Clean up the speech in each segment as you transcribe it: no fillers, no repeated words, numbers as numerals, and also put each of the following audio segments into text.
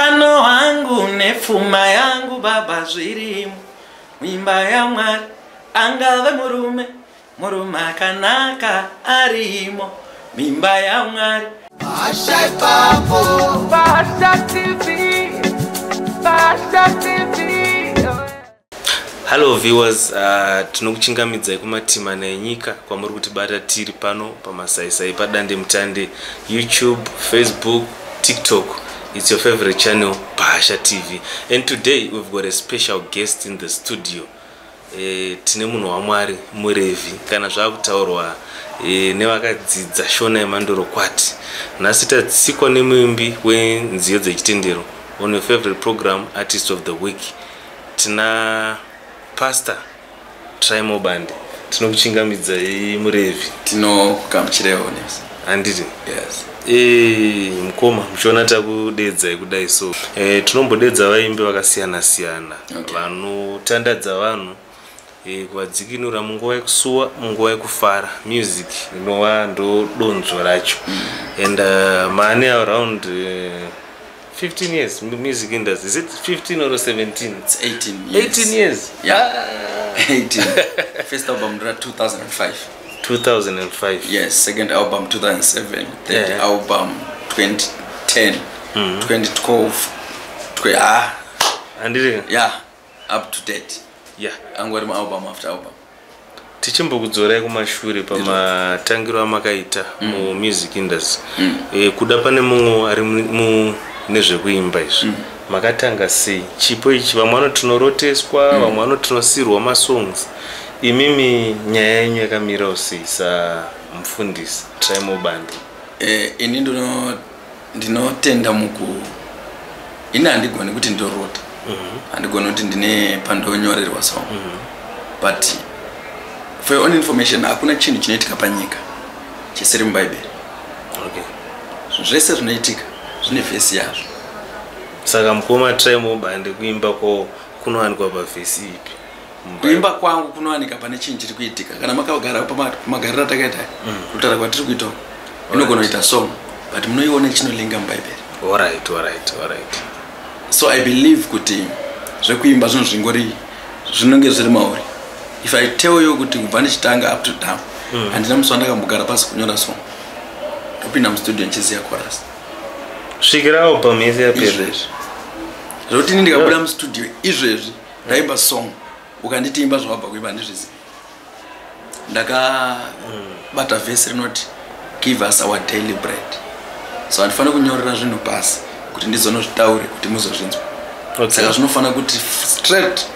Utano hwangu nepfuma yangu, Baba, zvirimo muimba yaMwari. Angave murume, murume akanaka arimo muimba yaMwari. Pasha ipapo. Pasha TV, Pasha TV. Hello viewers, tinokuchingamidzai kumatimana enyika kwamuri kutibata. Tiri pano pamasaisai padande mutande, YouTube, Facebook, TikTok. It's your favorite channel, Pasha TV, and today we've got a special guest in the studio. Tine munhu waMwari, murevhi kana zvakutaurwa nevakadzidza Shona yemandorokwati. Nhasi tatsikwa nemuimbi wenziyo dzechitendero on your favorite program, Artist of the Week. Tina Pastor Trymore Bande. Tinokuchingamidzai, murevhi. Tinokugamuchirewo nesu. Handiti? Yes. Mukoma, muchiona takudedzai kudai so, tinombodedza vaimbi vakasiyana siyana vanotandadza vanhu, kuvadzikinura munguva yekusuwa, munguva yekufara. Music inova ndo donzvo racho. And maane around 15 years music industry. Is it 15 or 17? It's 18 years. 18 years? Yeah. 18. First album ra 2005. 2005. Yes, second album 2007, third album 2010, 2012, ah, Handiti? Yeah, up to date. Angori album after album. Tichimbokudzorai kumashure pamatangiro amakaita mumusic industry, kuda pane mumwe ari nezvekuimba izvi, makatanga sei chipo ichi? Vamwe vanoti tinoroteswa, vamwe vanoti tinosiyirwa masongs. Imimi nyaya yenyu yakamirawo sei samufundisi Trymore Bande? Ini ndinotenda muku ini handigoni kuti ndorota, handigoni kuti ndine pandonyorerwa song, but for your own information, hakuna chinhu chinoitika panyika chisiri mubhaibheri. Zvinhu zvese zvinoitika zvine vhesi yazvo. Saka mukoma Trymore Bande, kuimba ko kunowanikwa pavhesi ipi? Kuimba kwangu kunowanika pane chinhu chiri kuitika. Kana makagara pamagariro atakaita, kutaura kwatiri kuita, inogona kuita song, but munoiona ichinolinga mubhaibheri. Alright. So I believe kuti zvekuimba zvinhu zvingori zvinonge zviri mauri. If I tell you kuti kubva ndichitanga up to down, handina musi wandakambogara pasi kunyora song. Ndopinda mustudio ndichiziya chorus. Svikira album yese yapera? Izvezvi, zvokuti ini ndikabuda mustudio izvezvi ndaimba song, ukanditi imba zvawabva kuimba, handizvizivi. Ndakabata vhesi rinoti, "Give us our daily bread," so handifaniri kunyorera zvinhu pasi kuti ndizonozvitaure kuti muzozvinzwa. Saka zvinofanira kuti straight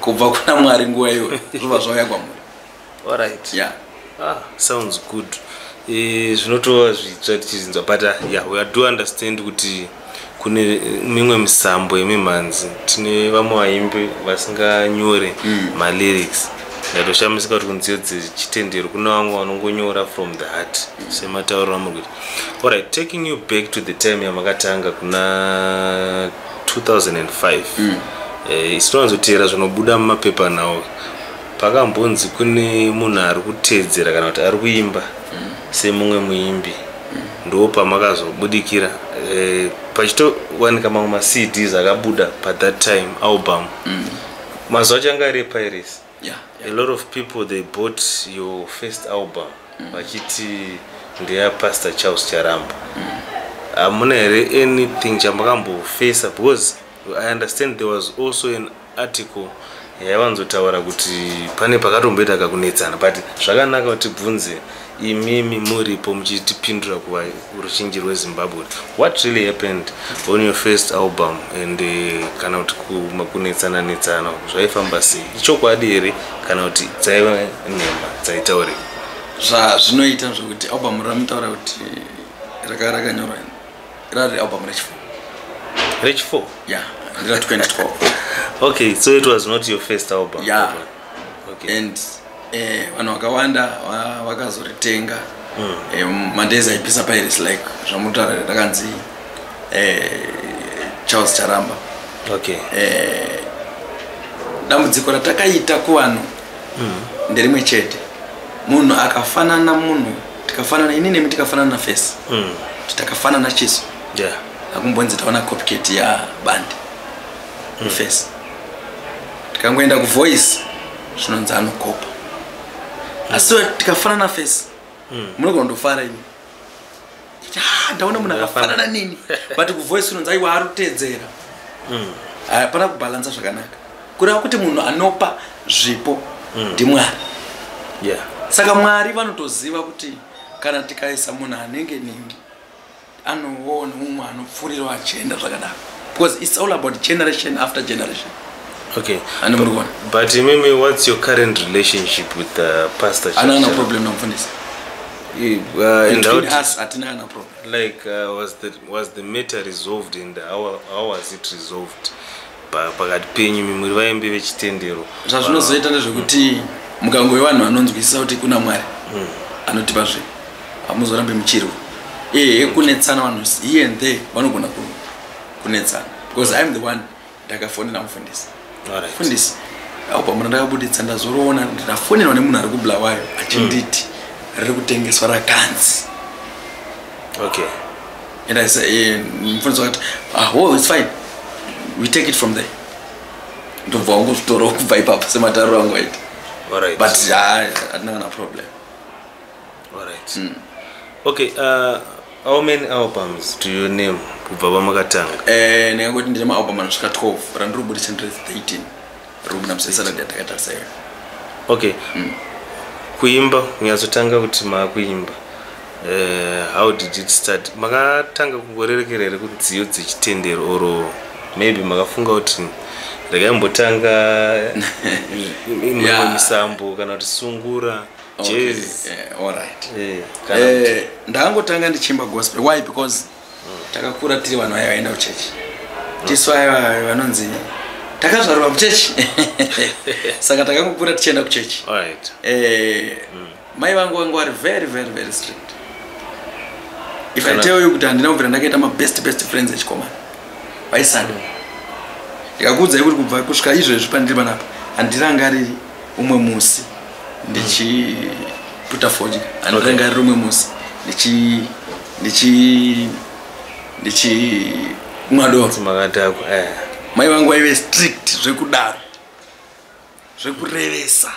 kubva kuna Mwari nguva iyoyo zvobva zvauya kwamuri. Yeah. Ah, sounds good. Zvinotova zvitsva tichizinzwa, but yeah, we do understand kuti kune mimwe misambo yemimhanzi, tine vamwe vaimbi vasinganyore malyrics. Ndatoshamisika kuti kunziyo dzechitendero kuna vamwe vanongonyora from the heart, sematauriro amuri kuita. Alright, taking you back to the time yamakatanga kuna 2005, isu tinowanzoteera zvinobuda mumapepa nhau. Pakambonzi kune munhu ari kuteedzera kana kuti ari kuimba semumwe muimbi, ndo pamakazobudikira, pachitowanika mamwe maCDs akabuda pathat time, album mazuva acho anga ari epiracy. A lot of people, they bought your first album vachiti ndeyaPastor Charles Charamba. Hamuna here anything chamakambofesa? Because I understand there was also an article yaiwanzotaura kuti pane pakatomboita kakunetsana, but zvakanaka kuti tibvunze imimi muripo muchitipindura kuruzhinji rweZimbabwe, what really happened on your first album and kana kuti kunetsana netsana zvaifamba sei? Ichokwadi here kana kuti dzaiva nhema dzaitaurika? Zvazvinoita zvokuti album ramutaura kuti rakanyorwa rari album rechi4. Rechi4? Yeah, ndira 2012. Okay, so it was not your first album? Yeah. And vanhu vakawanda vakazoritenga. Madays aipisa piracy, like zvamutaura, rakanzi Charles Charamba. Dambudziko ratakaita kuvanhu nderimwe chete. Munhu akafanana, munhu tikafanana, ini nemi tikafanana face, takafanana chiso, Hakumbonzi taona copycat yaBande face. Tikangoenda kuvoice, zvinonzi anokopa, asi tikafanana face, munogona kundofara imi. Ah, ndaona munhu akafanana nini, but kuvoice unonzi aiwa, ari kutedzera. Hapana kubhalansa zvakanaka. Kureva kuti munhu anopa zvipo ndiMwari. Saka Mwari vanotoziva kuti kana tikaisa munhu anenge ningi, anoona umwe anopfuurira achienda zvakadaro, because it's all about generation after generation. Ane muri kuona? But imimi, what's your current relationship with the pastor? Ana kana problem namufundisi. And how Between us hatina kana problem. Like, was the matter resolved, and how was it resolved pakati penyu muri vaimbi vechitendero? Zvazvinozoita ndezvekuti mukangove vanhu vanonzwisisa kuti kuna Mwari anotipa zvinhu, hamuzorambi muchirwa. Ehe, kunetsana vanhu here and there vanogona kunetsana, because I'm the one ndakafonera mufundisi. "Mufundisi, album randakabuditsa, ndazoroona, ndafonerwa nemunhu ari kuBulawayo achinditi riri kutengeswa rakanzi." And I say, mufundisi wakati, "Ah, oh, it's fine, we take it from there." Ndobva wangozvitorawo kubva ipapo sematariro angu aita. But hatina kana problem. Alright. Okay, how many albums do you name kubva pamakatanga? Ndingangoti ndine maalbum anosvika 12. Randiri kubudisa ndiri 13, riri kubuda musesalad yatakatarisa iyoyo. Okay, kuimba, kunyatsotanga kuti maakuimba, how did it start? Makatanga kungorerekera here kunziyo dzechitendero, or maybe makafunga kuti regai mbotanga imwe misambo kana kuti sungura, jazz? Alright. Kana Ndakangotanga ndichiimba gospel. Why? Because takakura tiri vanhu vaya vaenda kuchechi. Tisu vaya vanonzi takazvarwa kuchechi, saka takangokura tichienda kuchechi. Mai vangu vanga vari very, very, very strict. If I tell you kuti handina kubvira ndakaita mabest best friends echikomana, vaisada. Ndikakuudzai kuti kubva kusvika izvezvi pandiri panapa, handirangariri umwe musi ndichiputa fodya, handirangariri umwe musi ndichimwa doro. Makadhakwa. Mai vangu vaive strict zvekudaro, zvekurevesa.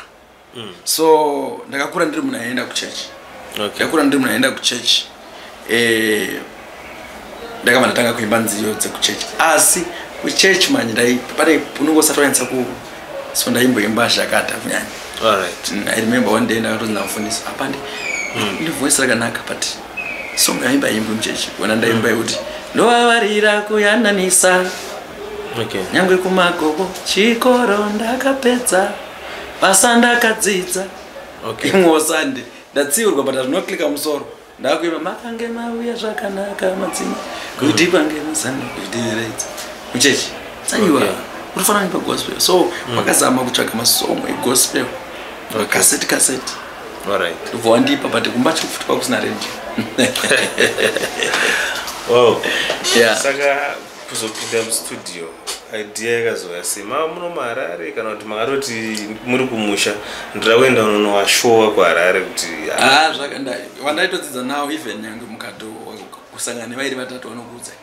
So ndakakura ndiri munhu aienda kuchechi. Ndakakura ndiri munhu aienda kuchechi. Ndakabva ndatanga kuimba nziyo dzekuchechi, asi kuchechi manje pane unongosati wanyatsa ku, so ndaimboimba zvakata kunyanya. I remember one day ndakatoti ndamufundisi apa ndi voice rakanaka, but song yaimba imbwe muchechi wena. Ndaimba yekuti ndovavarira kuyananisa nyangwe kumagobo, chikoro ndakapedza, basa ndakadzidza. Imwewo Sunday ndatsiurwa, but hazvinoklika musoro, ndakuimba makange mauya zvakanaka madzima kuti kwange musande kutireidza muchechi tsaiwa. Unofanira kuimba gospel, so vakazama kutsvaga masongo egospel, kaseti kaseti. Ndobva wandipa, but kumba chiri futi pakusina radio. Wow. Yeah. Saka kuzopinda mustudio, idea yakazouya sei? Mava muno muHarare, kana kuti makatoti muri kumusha, ndira kuenda unonowashowa kuHarare kuti Ah, vandaitodzidza nawo, even nyange mukato kusangana nevairi vatatu vanokuudzai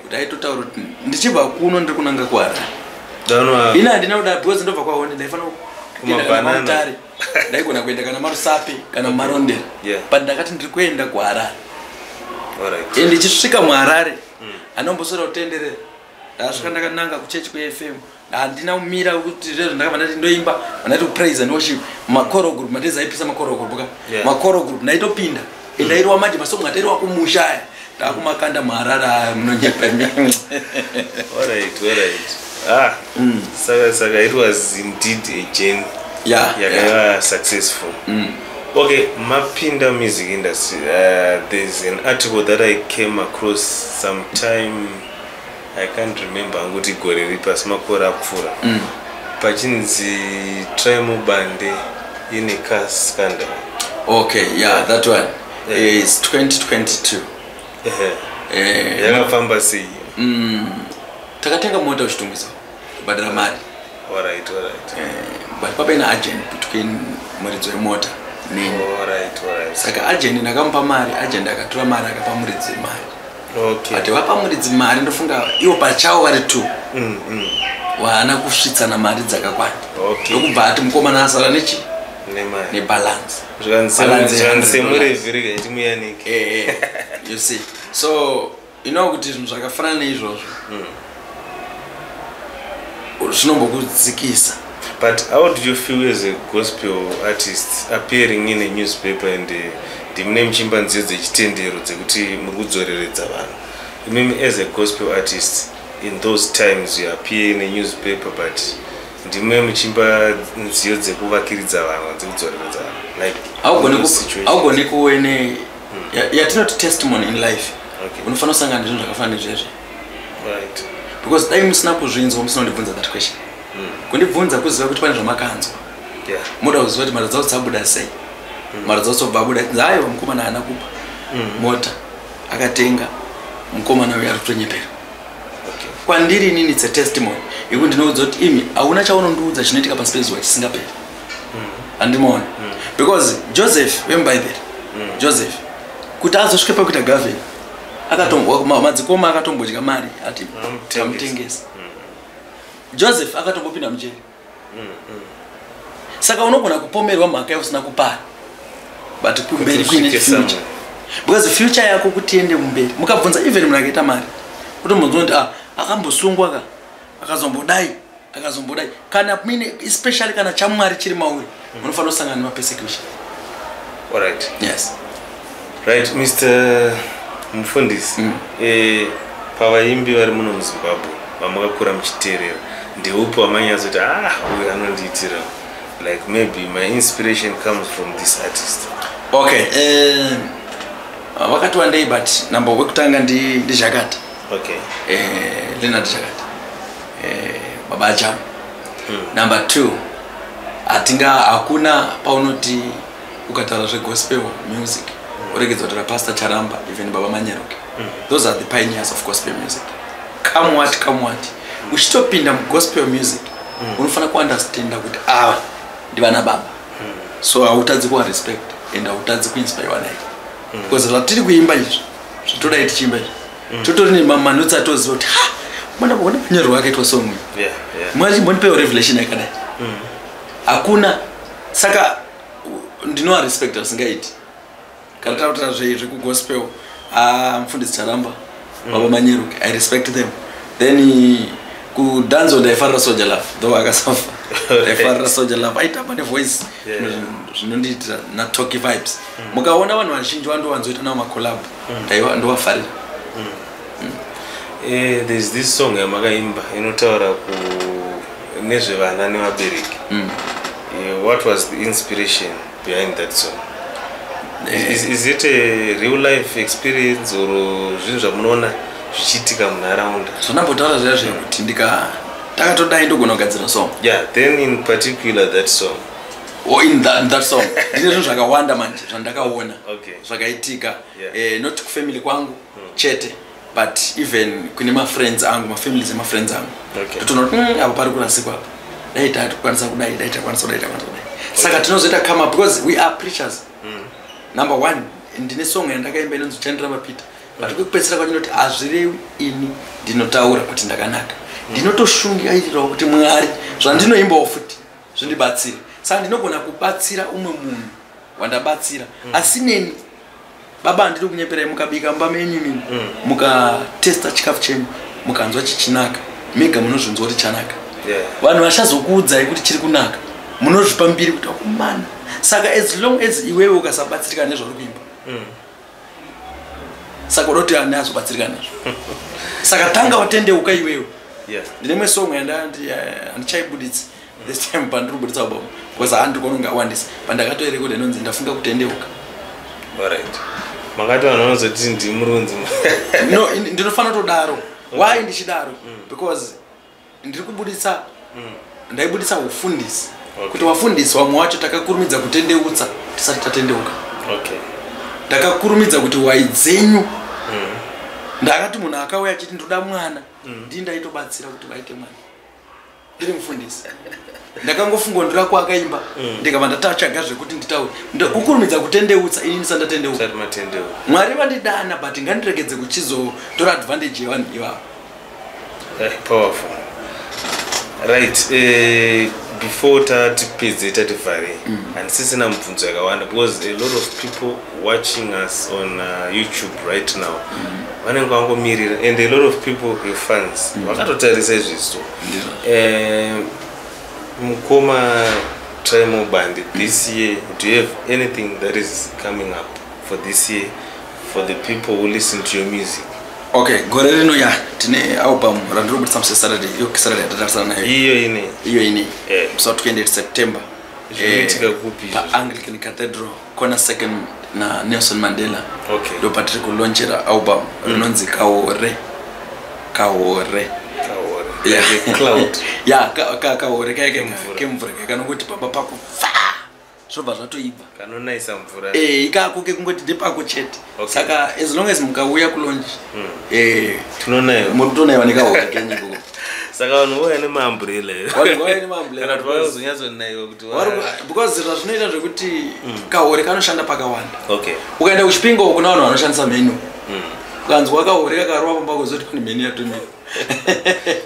kuti aitotaura kuti ndichibva kuno ndiri kunanga kuHarare. Ndaona. Ini handina kuda, because ndobva kwaHonde, ndaifanira kuenda kana Kumabanana. maMutare, ndaigona kuenda kana maRusape kana Marondera, but ndakati ndiri kuenda kuHarare. And ndichisvika muHarare, handomboswera kutenderera. Ndasvika ndakananga kuchechi kweFM. Handina kumira kuti zvezvo. Ndakabva ndati ndoimba, vandati kupraise and worship, machoral group matezi aipisa machoral group ka. Machoral group ndaitopinda, ndairwa manje masongo atairwa kumusha aya, ndakumakanda muHarare aya, munonyepa. Alright. Ah, saka it was indeed a journey yakava successful. Okay, mapinda music industry, there's an article that I came across sometime, I can't remember anguti gore ripi, asi makore apfuura, pachinzi Trymore Bande ine car scandal. Okay, yeah, that one is 2022. Yakafamba sei? Takatenga mota uChitungwiza, kubhadhara mari. Alright. But papaina agent between muridzi wemota neni. Saka agent ndakamupa mari, agent akatora mari akapa muridzi wemari. Okay. But vapa muridzi mari, ndofunga ivo pachavo vari two waana kusvitsana mari dzakakwana. Ndokubva ati mukomana asara nechi Nemari. Nebalance. Balance ya Zvikanzi $100. semurevhi timuyanike. You see, so you know kuti zvinhu zvakafanana neizvozvo zvinombokudzikisa. But how do you feel as a gospel artist appearing in a newspaper and ndimune muchiimba nziyo dzechitendero dzekuti muri kudzoreredza vanhu? Imimi as a gospel artist, in those times you appear in a newspaper, but ndimune muchiimba nziyo dzekuvakiridza vanhu, dzekudzoreredza vanhu, like Haugoni in those situations. Haugoni kuve ne yatinoti testimony in life. Unofanira kusangana nezvinhu zvakafanana nezvezvi because dai musina kuzvinzwa, musina kundibvunza that question. Kundibvunza kuziva kuti pane zvamakanzwa. Moda kuziva kuti mari dzavo dzabuda sei, mari dzavo dzobva abuda. Aiwa, mukomana haana kupa mota, akatenga mukomana uyo ari kutonyepera. Kwandiri inini it's a testimony yekuti ndinoudza kuti imi hauna chaunondiudza chinoitika pasi pezuva chisingaperi. Handimaona, because Joseph wemubhaibheri, Joseph kuti azosvike pakuita governor, madzikoma akatombodya mari ati Amutengesa. amutengesa. Joseph akatombopinda mujeri. Saka unogona kupomerwa mhaka yausina kupara, but kumberi Kuti kuine usvike future, somewhere. because future yako kuti iende kumberi, mukabvunza even munhu akaita mari, kutombonzwa kuti ah, akambosungwa ka, akazombodai, akazombodai. Kana mine, especially kana chaMwari chiri mauri, unofanira kusangana nemapersecution. Alright. Yes. Right, Mr Mufundisi. Pavaimbi vari muno muZimbabwe vamakakura muchiteerera, ndeupi wamanyatsoti, "Ah, uyu anondiitira, like maybe my inspiration comes from this artist"? Okay, vakati wandei, but number wekutanga ndiZhakata. Leonard Zhakata, baba aJamu. Number two, hatinga, hakuna paunoti ukataura zvegospel music uregedza kutaura Pastor Charamba, even Baba Manyeruke. Those are the pioneers of gospel music. Come what, come what, uchitopinda mugospel music unofanira kuunderstanda kuti ava ndivana baba. So hautadzi kuvarespect and hautadzi kuinspirewa naye, because zvatiri kuimba izvi, zvatodai tichiimba izvi, totori nemamanotsi atoziva kuti ha, mwana, ona manyorerwo akaitwa song uyu. Mwari chimbondipewo revelation yakadai. Hakuna. Saka ndinovarespecta zvisingaiti. Kana takuta zvekugospel, ah, Mufundisi Charamba, Baba Manyeruke, I respect them. Then kudancehall ndaifarira Soul Jah Love, though akasafa. Ndaifarira Soul Jah Love, aitamba nevoice zvinondiitira naTocky Vibes. Mukaona vanhu vazhinji vandowanzoita navo macollab, ndovafarira. There's this song yamakaimba inotaura ku nezvevana nevabereki. What was the inspiration behind that song? Is it a real life experience or zvinhu zvamunoona zvichiitika munharaunda? Zvandambotaura zviya zvekuti ndika takatodai ndogona kugadzira song. Yeah, then in particular that song. Or in that song ndine zvinhu zvakawanda manje zvandakaona zvakaitika. Not kufamily kwangu chete, but even kune mafriends angu, mafamilies emafriends angu. Totoona kuti apa pari kurasikwa apa, dai takwanisa kudai, dai takwanisa kudai, takwanisa kudai. Saka tinozoita come up because we are preachers. Number one, ndine song yandakaimba inonzi "Chandira Mapita", but kwekupedzisira kwacho ndinoti hazvirevi ini ndinotaura kuti ndakanaka, ndinotoshungairirawo kuti Mwari zvandinoimbawo futi zvindibatsire. Saka ndinogona kubatsira umwe munhu wandabatsira asi neni baba handiri kunyeperai. Mukabika mumba menyu imimi, mukatesta chikafu chenyu, mukanzwa chichinaka, mega munozvinzwa kuti chanaka. Vanhu vachazokuudzai kuti chiri kunaka, munozvipa mbiri kuti akumana. Saka as long as iwewe ukasabatsirika nezvauri kuimba, saka uda kuti ani azobatsirika nazvo? Saka tanga watendeuka iwewe. Ndine imwe song handichaibuditsi this time pandiri kubuditsa album, because handiri kuona kunge awandisa. Pandakatoirekoda inonzi "Ndafunga Kutendeuka". Alright, makati vanhu vanozoti ndimurunzi. No, ndinofanira kutodaro. Why ndichidaro? Because ndiri kubuditsa, ndaibuditsa ufundisi, kuti vafundisi vamwe wacho takakurumidza kutendeutsa tisati tatendeuka. Ndakakurumidza kuti wai dzenyu. Ndakati munhu akauya achiti, "Ndoda mwana," ndii ndaitobatsira kuti vaite mwana. Ndiri mufundisi, ndakangofunga ndira kwakaimba, ndikabva ndatatsvaga zvekuti nditaure. Kukurumidza kutendeutsa, ini ndisandatendeuka. Usati matendeuka. Mwari vandidana, but ngandiregedze kuchizotora advantage yevanhu ivavo. Powerful. Right, before tatipedze, tativhare, handisisina mibvunzo yakawanda because a lot of people watching us on YouTube right now vanenge vangomirira, and a lot of people, your fans, vakatotarisa izviso. Mukoma Trymore Bande, this year, do you have anything that is coming up for this year for the people who listen to your music? Okay, gore rino, ya, tine album randiri kubudisa musi Saturday, iyo Saturday yatatarisana nayo. Iyo ine? Iyo ine. Musi wa 28 September. Zvinoitika kupi izvozvo? PaAnglican Cathedral, corner Second naNelson Mandela. Ndo patiri kulaunchera album rinonzi Kaore, Kaore. Kaore. Yeah. Like a cloud. Ya, kaore kaya. Kemvura. Kemvura kaya kanongoti pamba pako fa, zvobva zvatoibva. Kanonayisa mvura. Ikako kekungoti ndepako chete. Saka as long as mukauya kulaunch, Tinonayiwa. muri kutonayiwa nekaore kenyu ikoko. Saka vanhu vouya nemaumbrella? Vanhu vouya nemaumbrella. Kana kuti vazonyatsonaiwa kuti Because zvazvinoita zvekuti kahore kanoshanda pakawanda. Ukaenda kuChipingo, kuna vanhu vanoshandisa mheno. Ukanzwa kahore kakarova pamba, kuzoti kune mheni yatomira.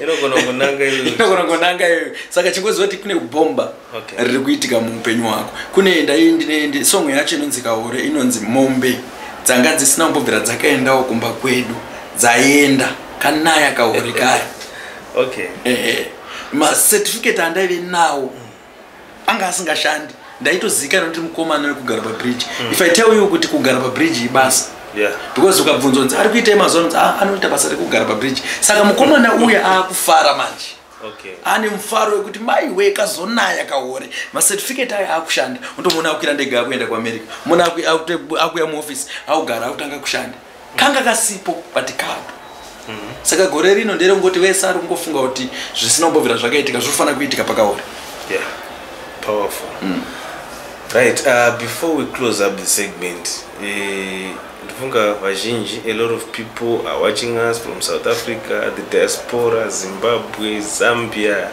Inogona kunanga iyo. Inogona kunanga iyoyo. Saka chingoziva kuti kune bhomba riri kuitika muupenyu hwako. Kune ndai ndine song yacho inonzi Kahore, inonzi mombe dzanga dzisina kumbobvira dzakaendawo kumba kwedu dzaenda, kanaya kahore kaya. Ehe, macertificate andaive nawo anga asingashandi. Ndaitozivikanwa kuti mukomana wekugara pabridge. If I tell you kuti kugara pabridge ibasa, because ukabvunzwa kunzi ari kuitei mazuva anonzi, "Ah, anoita basa rekugara pabridge." Saka mukomana uya aakufara manje. Ane mufaro wekuti maiwe, kazonaya kahore, macertificate aya akushanda. Untomuona akwira ndege akuenda kuAmerica, muna akuya muofisi, akugara, akutanga kushanda. Kanga kasipo, but kapo. Saka gore rino nderengoti wese ari kungofunga kuti zvisina kumbobvira zvakaitika zvinofanira kuitika pakaore. Yeah, powerful. Right, before we close up the segment, ndifunga vazhinji, a lot of people are watching us from South Africa, the diaspora, Zimbabwe, Zambia,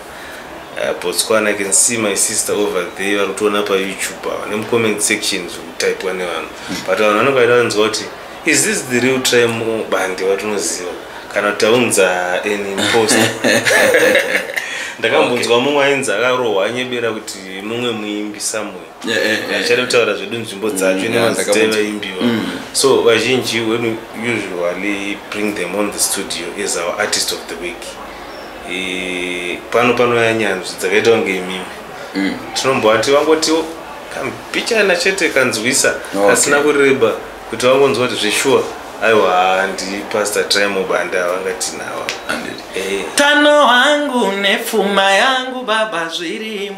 Botswana. I can see my sister over there, vari kutoona paYouTube ava nemucomment section zvekutaipwa nevanhu. But vanhu vanenge vaida vanzwa kuti, is this the real Trymore Bande watinoziva, kana kuti taunza an imposter? Ndakambonzwa mumwe ainzi akarohwa anyebera kuti mumwe muimbi somewhere. Achada kutaura zvedu nzvimbo dzacho nemazita evaimbiwa. So vazhinji, when we usually bring them on the studio as our artist of the week, pano panouya nyanzvi dzakaita kunge imimi, tinombovati vangotiwo kambichana chete kanzwisa kasina kureba kuti vangonzwa kuti zveshuwa, aiwa, ndipastor Trymore Bande avangatinawa. Handiti. Tano hwangu nepfuma yangu baba zvirimo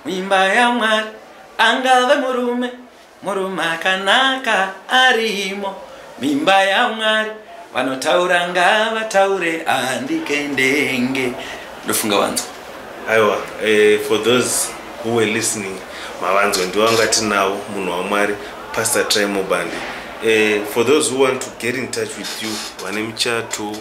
muimba yaMwari. Angave murume, murume akanaka arimo mimba yaMwari. Vanotaura ngavataure, handikendenge. Ndofunga vanzwa. Aiwa, for those who were listening, mavanzwa, ndiwangatinawo munhu waMwari, Pastor Trymore Bande. For those who want to get in touch with you, vane michato,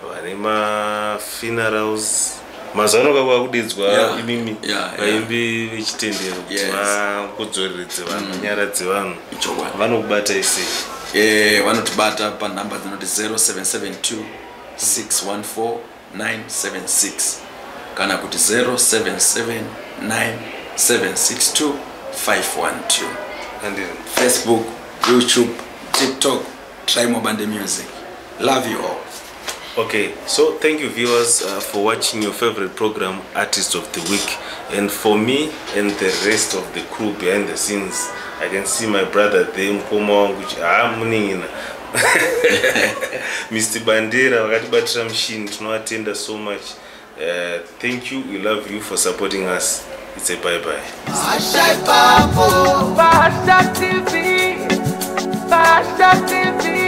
vane mafunerals, mazuva ano kakwa kudedzwa imimi vaimbi vechitendero kuti vakudzoreredze vanhu, nyaradze vanhu, Ichokwadi. vanokubatai sei? Vanotibata panhamba dzinoti 0772 614 976 kana kuti 0779 762 512. Andini. Facebook, YouTube, TikTok, Trymore Bande Music. Love you all. Okay, so thank you, viewers, for watching your favorite program, Artist of the Week. And for me and the rest of the crew behind the scenes, I can see my brother there, mukoma wangu, ah, munin'ina Mr. Bandera, vakatibatira mushini, tinovatenda so much. Thank you, we love you for supporting us. It's a bye bye. Pasha TV, Pasha TV.